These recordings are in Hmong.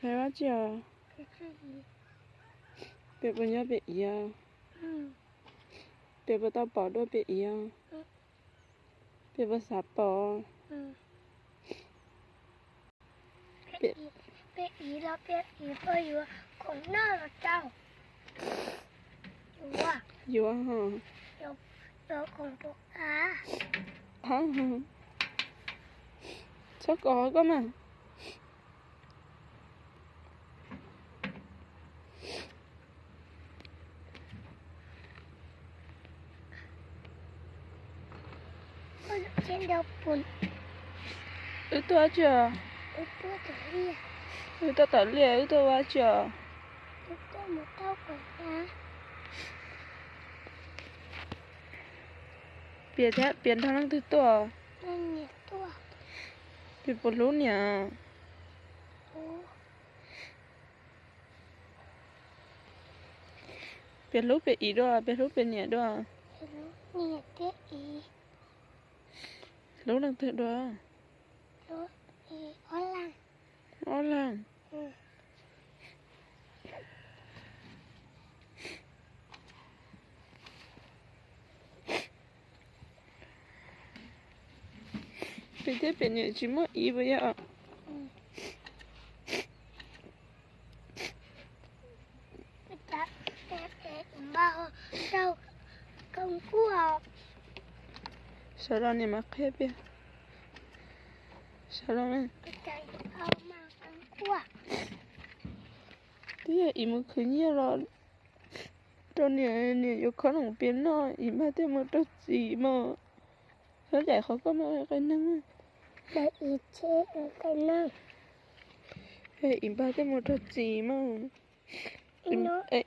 Dab tsi os? Peb puas nyob peb iv? Peb puas tau pom dua peb iv? Peb puas xav pom? Peb iv los peb iv puas yuav khoom noj los tau? Yuav, yuav khoom rau av. Txhob kov koj mas. Wb tuaj tsi? Wb tuaj tom liaj, wb tuaj ua tsi? Piav thiab, piav nrog leej twg tuaj? Piav puas hlub niam? Piav hlub peb iv dua, piav hlub peb niam dua. Hlub leej twg dua? Ob leeg. Peb thiab peb niam tsis muaj iv puas yog? Sawv daws niam mas qhia peb. Sawv daws, twb yog iv mus khwv nyiaj los rau niam, niam yuav khob noom pias noj, iv npag thiaj mus raug txim mas. Xyov daim qhov koj muaj qe neeg. Iv npag thiaj mus raug txim mas.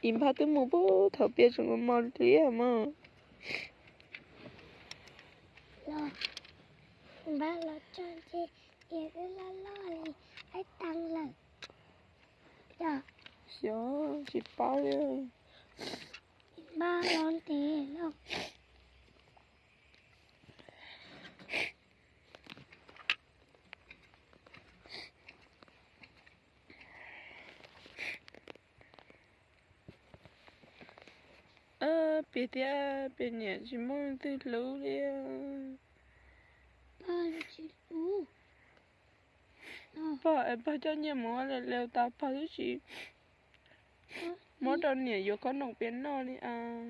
Iv npag twb mus puag thaum pias tseem mos mos li mas. Npaj los tso ntshe tias wb loj loj li, wb teev lawm. Xyov, tsis paub li. Npaj los ntev lawm. Piav thiab peb niam tsis muaj leej twg hlub li. Pog, pog coj nyiaj mus ua lawm tas, pog twb tsis muab rau niam yuav khob noom pias noj li as.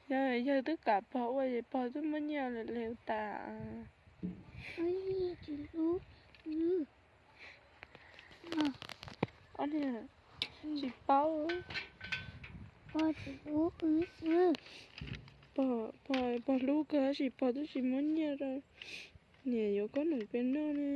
Yog, yog twb kam pog ua es pog twb muab nyiaj lawm tas. Ob niag tsis paub. Pog, pog hlub kawg tab sis pog twb tsis muab nyiaj rau niam yuav khob noom pias noj ne.